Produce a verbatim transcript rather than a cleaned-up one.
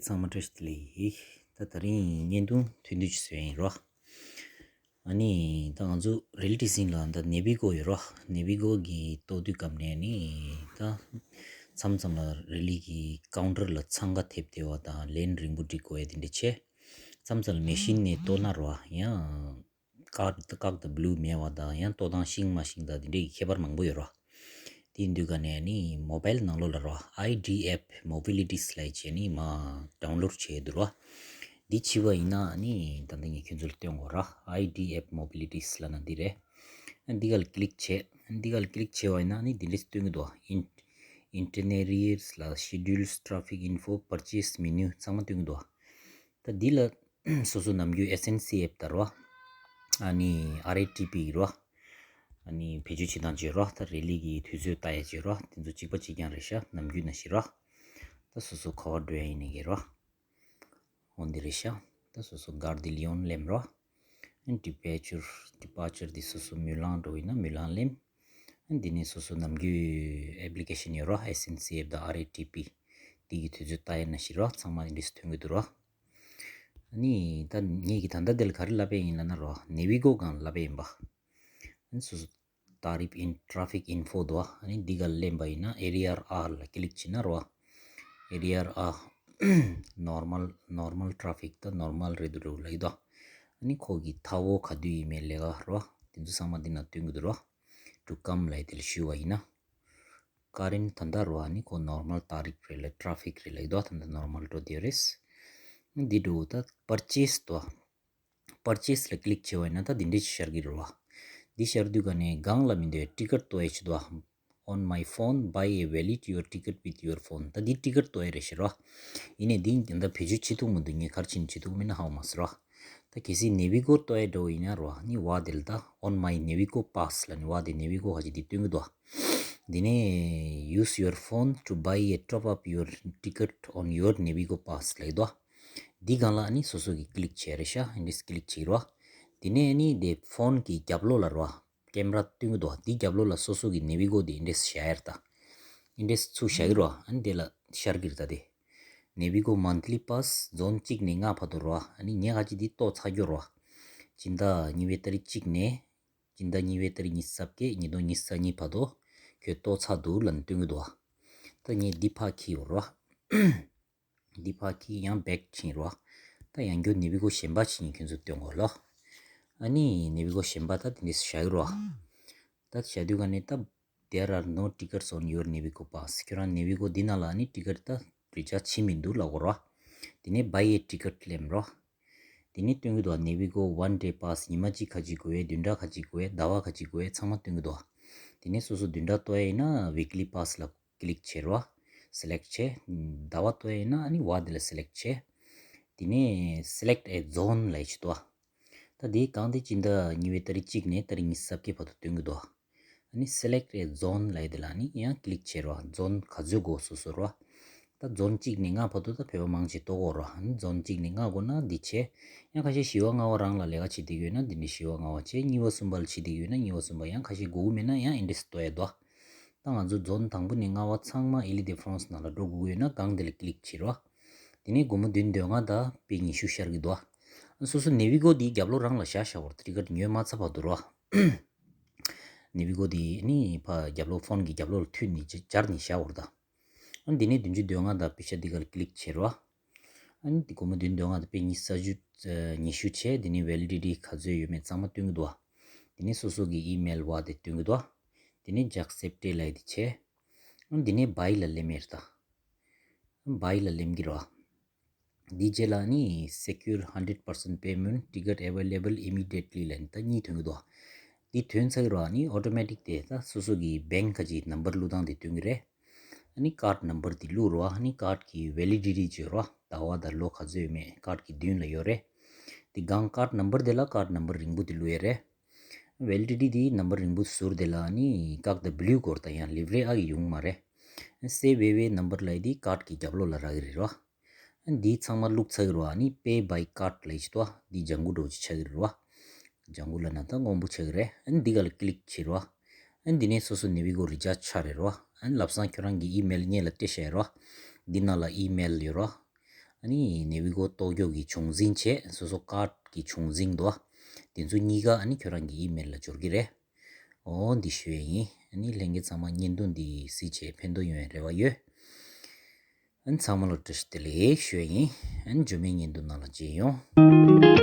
ཚང་མ་བཀྲ་ཤིས་བདེ་ལེགས། ད་དེ་རིང་བརྙན་ཐུང་ཐུང་ཐུང་ཅིག་བཟོས་ཡིན་རོ། ཨ་ནི་ད་ང་ཚོ་རེལ་ཊི་སིང་ལ་ད་ནེ་བི་གོ་ཡོད་རོ། ནེ་བི་གོ་གི་ཏོག་དུས་སྐབས་ནས་ནི་ད་མཚམས་མཚམས་ལ་རེལ་ཊི་གི་ཀའུན་ཊར་ལ་འཚང་ཁ་ཐེབས་བསྡད་པ་དང་ལན་རིང་པོ་སྒྲིག་དགོས་ཡ་དེ་འདྲ་བྱས། མཚམས་མཚམས་ལ་མེ་ཤིན་ནས་གཏོར་ན་རོ་ཡང་ཀག་ཀག་དང་བླུ་མེད་པ་དང་ཡང་གཏོར་སྟངས་ཤིང་མ་ཤིང་དང་དེ་འདྲའི་ཁྱད་པར་མང་པོ་ཡོད་རོ། དེ་ཡིན་དུས་ག་ནས་ནི་མོ་བེལ་ནང་ལོགས་ལ་རོ་ཨའི་ཌི་ཨེབ་མོ་བི་ལི་ཊི་ལབ་བྱས་ནི་མ་ཌའུན་ལོཌ་བྱས་འདུག་རོ། འདི་བྱས་པ་ཡིན་ན་ནི་ད་ལྟ་ངས་ཁྱོད་ཚོ་ལ་སྟོན་དགོས་རོ། ཨའི་ཌི་ཨེབ་མོ་བི་ལི་ཊི་ལབ་ན་འདི་རེད། འདི་ག་ལ་ཀི་ལིག་བྱས། འདི་ག་ལ་ཀི་ལིག་བྱས་པ་ཡིན་ན་ནི་འདི་འདྲས་སྟོན་གི་འདུག་ཨིན་ཨིན་ཊི་ནེ་རི་ཡར་ལ་ཤེ་ཌུལ་ཊ་ར་ཕིག་ཨིན་ཕོ་པར་ཆེ་སི་མེ་ནུ་ཚང་མ་སྟོན་གི་འདུག་ད་འདི་ལ་སོ་སོ་ནམ་རྒྱུན་ཨེས་ཨེན་སི་ཨེབ་ལྟར་བ། ཨ་ནི་ཨར་ཨེ་ཊི་པི་རོ། ཨ་ནི་བེད་སྤྱོད་བྱེད་སྟངས་བྱེད་རོ། ད་རེ་ལི་གི་དུས་ཚོད་ལྟ་ཡ་བྱེད་རོ། དེ་ཚོ་གཅིག་པ་གཅིག་རྐྱང་རེད་ཤག་ནམ་རྒྱུན་ནང་བཞིན་རོ། ད་སོ་སོ་ག་པར་འགྲོ་ཡ་ཡིན་ནའི་གི་རོ། འོ་འདི་རེད་ཤག་ད་སོ་སོ་གར་ཌི་ལི་ཡོན་ལེམ་རོ། ཨ་ནི་ཌི་པེ་ཅར་ཌི་པ་ཅར་འདི་སོ་སོ་མུ་ལང་འགྲོ་ཡིན་ན་མུ་ལང་ལེམ། ཨ་ནི་འདི་ནས་སོ་སོ་ནམ་རྒྱུན་ཨེབ་ལི་ཀེ་ཤན་ཡོད་རོ། ཨེས་ཨེན་སི་ཨེབ་དང་ཨར་ཨེ་ཊི་པི་འདི་གི་དུས་ཚོད་ལྟ་ཡ་ནང་བཞིན་རོ། ཚང་མ་འདི་འདྲས་སུ་ཐོན་གི་འདུག་རོ། ཨ་ནི་ད་ངེད་ཀྱི་ད་ལྟ་འདི་ལ་ག་རེ་ལབ་པ་ཡིན་ལབ་ན་རོ། ནེ་བི་གོ་སྒང་ལ་ལབ་པ་ཡིན་པ། ཨ་ནི་སོ་སོ་ཏ་རིབ་ཨིན་ཊ་ར་ཕིག་ཨིན་ཕོ་འདུག་ཨ་ནི་འདི་ག་ལ་ལེན་པ་ཡིན་ན་ཨེ་ཌི་ཨར་ཨར་ལ་ཀི་ལིག་བྱས་ན་རོ། ཨེ་ཌི་ཨར་ཨར་ནོར་མལ་ནོར་མལ་ཊ་ར་ཕིག་ད་ནོར་མལ་རེད་འདུག་རོ་ལབ་ཀྱི་འདུག་ཨ་ནི་ཁོ་གི་མཐའ་འཁོར་ག་དུས་ཡིན་མིན་ལས་ཀ་རོ། དེ་ཚོ་ཚང་མ་འདི་ན་སྟོན་གི་འདུག་རོ། ཊུ་ཀམ་ལབ་ཡ་དེ་ལ་ཞུས་པ་ཡིན་ན། ཀ་རན་ཊི་ད་ལྟ་རོ་ཨ་ནི་ཁོ་ནོར་མལ་ཏ་རིབ་རེད་ལ་ཊ་ར་ཕིག་རེད་ལབ་ཀྱི་འདུག་ད་ལྟ་ནོར་མལ་འགྲོ་བསྡད་ཡོད་རེད། འདི་འགྲོ་ད་པར་ཆེ་སི་འདུག་པར་ཆེ་སི་ལ་ཀི་ལིག་བྱས་པ་ཡིན་ན་ད་འདི་འདྲས་ཤར་གི་རེད་བ། འདི་ཤར་དུས་ག་ནས་སྒང་ལ་མི་འདུག་ཊི་ཀེ་ཊི་གཏོར་ཡ་ཅིག་འདུག On my phone, buy a valid your ticket with your phone. ད་འདི་ཊི་ཀེ་ཊི་གཏོར་ཡ་རེད་ཤག་རོ། ཡིན་ནའི་འདི་འདི་འདྲ་བེད་སྤྱོད་བྱེད་ཐུབ་མི་འདུག་ངས་ག་རེ་བྱས་ནས་བྱེད་ཐུབ་མིན་ན་ཧ་གོ་མ་སོང་རོ། ད་གལ་སྲིད་ནེ་བི་གོ་གཏོར་ཡ་འདྲ་བོ་ཡིན་ན་རོ་ནི་བ་དེ་ལ་ད་On my Navigo pass ལབ་ནི་བ་དེ་ནེ་བི་གོ་ཁ་ཅིག་འདི་སྟོན་གི་འདུག་འདི་ནས་Use your phone to buy a top up your ticket on your Navigo pass ལབ་ཀྱི་འདུག་འདི་སྒང་ལ་ནི་སོ་སོ་གི་ཀི་ལིག་བྱས་རེད་ཤག་འདི་ཀི་ལིག་བྱེད་རོ། འདི་ནས་ནི་དེ་ཕོན་གི་རྒྱབ་ལོགས་ལ་རོ། ཀེམ་ར་སྟོན་གི་འདུག་འདི་རྒྱབ་ལོགས་ལ་སོ་སོ་གི་ནེ་བི་གོ་དེ་འདྲས་བཞག་ཡ་རེད་ད། འདྲས་ཚུར་བཞག་གི་རོ། ཨ་ནི་དེ་ལ་ཤར་གི་རེད་ད་དེ། ནེ་བི་གོ་མན་ཐི་ལི་པཱ་སི་ཛོན་གཅིག་ནས་ལྔ་བར་དུ་རོ། ཨ་ནི་ངས་ཁ་ཅིག་འདི་གཏོར་ཚར་རྒྱུ་རོ། སྤྱི་ཟླ་གཉིས་པའི་ཏ་རིག་གཅིག་ནས། སྤྱི་ཟླ་གཉིས་པའི་ཏ་རིག་ཉི་ཤུ་རྩ་བརྒྱད་ཉིས་སྟོང་ཉི་ཤུ་རྩ་གཉིས་བར་དུ་ཁྱོད་གཏོར་ཚར་འདུག་ལབ་ནས་སྟོན་གི་འདུག་ད་ངས་འདི་ཕར་འཁྱེར་ཡོད་རོ། འདི་ཕར་འཁྱེར་ཡང་བེག་ཕྱིན་རོ། ད་ཡང་བསྐྱར་ནེ་བི་གོ་གཞན་པ་ཕྱིན་ཁྱོད་ཚོ་སྟོན་གོ་ལོ། ཨ་ནི་ནེ་བི་གོ་གཞན་པ་ད་དེ་འདྲས་བཞག་གི་རོ། ད་བཞག་དུས་ག་ནས་ད། There are no tickets on your Navigo pass. ཁྱོད་རང་ནེ་བི་གོ་འདི་ནང་ལ་ནི་ཊི་ཀེ་ཊི་ད་རི་ཅཱཇ་བྱས་མི་འདུག་ལབ་དགོས་རོ། དེ་ནས་Buy a ticket ལབ་རོ། དེ་ནས་སྟོན་གི་འདུག་ནེ་བི་གོ་ཝན་ཌེ་པཱ་སི་ཉི་མ་གཅིག་ཁ་ཅིག་དགོས་ཡས་བདུན་ཕྲག་ཁ་ཅིག་དགོས་ཡས་ཟླ་བ་ཁ་ཅིག་དགོས་ཡས་ཚང་མ་སྟོན་གི་འདུག་དེ་ནས་སོ་སོ་བདུན་ཕྲག་གཏོར་ཡས་ཡིན་ན་ཝིག་ལི་པཱ་སི་ལ་ཀི་ལིག་བྱེད་རོ། སི་ལེག་བྱེད། ཟླ་བ་གཏོར་ཡས་ཡིན་ན་ཨ་ནི་བ་དེ་ལ་སི་ལེག་བྱེད། དེ་ནས་Select a zone ལབ་ཡས་ཅིག་འདུག་ད་དེའི་སྒང་དེ་སྤྱི་ཟླ་གཉིས་པའི་ཏ་རིག་གཅིག་ནས་ཏ་རིག་ཉི་ཤུ་རྩ་བརྒྱད་བར་དུ་སྟོན་གི་འདུག་ཨ་ནི་Select a zone ལབ་ཡས་དེ་ལ་ནི་ཡང་ཀི་ལིག་བྱེད་རོ། ཛོན་ག་ཚོད་དགོས་སོ་སོ་རོ། ད་ཛོན་གཅིག་ནས་ལྔ་བར་དུ་ད་བོད་པ་མང་ཆེ་གཏོར་གི་ཡོད་རོ། ཨ་ནི་ཛོན་གཅིག་ནས་ལྔ་དགོས་ན་འདི་བྱེད། ཡང་ཁ་ཤས་བཞི་པ་ལྔ་པ་རང་ལ་ལས་ཀ་བྱེད་བསྡད་ཀྱི་ཡོད་ན་འདི་འདྲའི་བཞི་པ་ལྔ་པ་བྱེད། གཉིས་པ་གསུམ་པ་ལ་བྱེད་བསྡད་ཀྱི་ཡོད་ན་གཉིས་པ་གསུམ་པ། ཡང་ཁ་ཤས་དགོས་ཀྱི་མེད་ན་ཡང་ཨེ་འདྲས་སུ་གཏོར་ཡས་འདུག་ད་ང་ཚོ་ཛོན་དང་པོ་ནས་ལྔ་པ་ཚང་མ་ཨི་ལི་དེ་ཧྥ་རན་སི་ནང་ལ་འགྲོ་དགོས་ཀྱི་ཡོད་ན་སྒང་དེ་ལ་ཀི་ལིག་བྱེད་རོ། དེ་ནས་སྒོར་མོ་བདུན་དོན་ལྔ་དང་པེ་ཉི་ཤུ་ཤར་གི་འདུག་ཨ་སོ་སོ་ནེ་བི་གོ་དེའི་རྒྱབ་ལོགས་རང་ལ་བཞག་བཞག་པར་ཊི་ཀེ་ཊི་ཉོས་མ་ཚར་བར་དུ་རོ། ནེ་བི་གོ་དེ་ནི་ཕ་རྒྱབ་ལོགས་ཕོན་གྱི་རྒྱབ་ལོགས་ལ་མཐུད་ནས་སྦྱར་ནས་བཞག་བར་ད། ཨ་འདི་ནས་བདུན་ཅུ་དོན་ལྔ་དང་པེ་ཤ་འདི་གར་ཀི་ལིག་བྱེད་རོ། ཨ་ནི་འདི་སྒོར་མོ་བདུན་དོན་ལྔ་དང་པེ་ཉི་ཤུ་རྩ་བཞི་ཉི་ཤུ་བྱས། འདི་ནས་ཝེ་ལི་ཌི་ཊི་ག་ཚོད་ཡོད་མེད་ཚང་མ་སྟོན་གི་འདུག་ཨ། འདི་ནས་སོ་སོ་གི་ཨི་མེལ་བ་དེ་སྟོན་གི་འདུག་ཨ། འདི་ནས་ཇག་སེབ་ཊེ་ལབ་ཡས་དེ་བྱས། ཨ་འདི་ནས་བྷའི་ལ་ལེན་ཡས་རེད་ད། བྷའི་ལ་ལེན་གི་རོ། འདི་རྗེས་ལ་ནི་Secure hundred percent payment, ticket available immediately ལབ་ནི་ད་གཉིས་ཐོན་གི་འདུག་འདི་ཐོན་ཚར་གི་རོ། ཨ་ནི་ཨོ་ཊོ་མེ་ཊིག་དེ་ད་སོ་སོ་གི་བེང་ཁ་ཅིག་ནམ་བར་བླུག་སྟངས་དེ་སྟོན་གི་རེད། ཨ་ནི་ཀཱཌ་ནམ་བར་དེ་བླུག་རོ། ཨ་ནི་ཀཱཌ་གི་ཝེ་ལི་ཌི་ཊི་བརྗོད་རོ། ཟླ་བ་དང་ལོ་ག་ཚོད་ཡོད་མེད་ཀཱཌ་གི་མདུན་ལ་ཡོད་རེད། དེ་སྒང་ཀཱཌ་ནམ་བར་དེ་ལ་ཀཱཌ་ནམ་བར་རིང་པོ་དེ་བླུག་ཡས་རེད། ཝེ་ལི་ཌི་ཊི་དེ་ནམ་བར་རིང་པོ་ཟུར་དེ་ལ་ཨ་ནི་ཀག་དང་བླུག་སྐོར་དང་ཡང་ལིབ་རེ་ཨ་གི་ཡོང་མ་རེད། སེ་ཝེ་ཝེ་ནམ་བར་ལབ་ཡས་དེ་ཀཱཌ་གི་རྒྱབ་ལོགས་ལ་རག་གི་རེད་རོ། འདི་ཚང་མ་བླུགས་ཚར་གི་རེད་བ། ཨ་ནི་པེ་བྷའི་ཀཱཌ་ལབ་ཡས་ཅིག་འདུག་བ། འདི་ལྗང་གུ་འདྲ་བོ་ཅིག་ཆགས་ཀྱི་རེད་བ། ལྗང་གུ་ལབ་ན་ད་སྔོན་པོ་ཆགས་ཀྱི་རེད། ཨ་ནི་འདི་ག་ལ་ཀི་ལིག་བྱེད་རེད་བ། ཨ་ནི་འདི་ནས་སོ་སོ་ནེ་བི་གོ་རི་ཅཱཇ་ཆགས་རེད་རོ། ཨ་ནི་ལབ་སང་ཁྱོད་རང་གི་ཨི་མེལ་སྔོན་ལ་སྤྲད་བཞག་ཡོད་རོ། འདི་ནང་ལ་ཨི་མེལ་ཡོད་རོ། ཨ་ ཨ་ནི་ནེ་བི་གོ་ཏོག་ཀྱོ་གི་བྱུང་འཛིན་བྱས། སོ་སོ་ཀཱཌ་གི་བྱུང་འཛིན་འདུག་ཨ། དེ་ཚོ་གཉིས་ཀ་ཨ་ནི་ཁྱོད་རང་གི་ཨི་མེལ་ལ་འབྱོར་གི་རེད། འོ་འདི་ཞུ་ཡ་ཡིན། ཨ་ནི་ལྷན་རྒྱས་ཚང་མ་བརྙན་ཐུང་འདི་གཟིགས་བྱས་ཕན་ཐོགས་ཡོང་བའི་རེ་བ་ཡོད། ཨ་ནི་ཚང་མ་ལ་བཀྲ་ཤིས་བདེ་ལེགས་ཞུ་ཡ་ཡིན། ཨ་ནི་རྗེས་མའི་བརྙན་ཐུང་ནང་ལ་མཇལ་ཡོང་།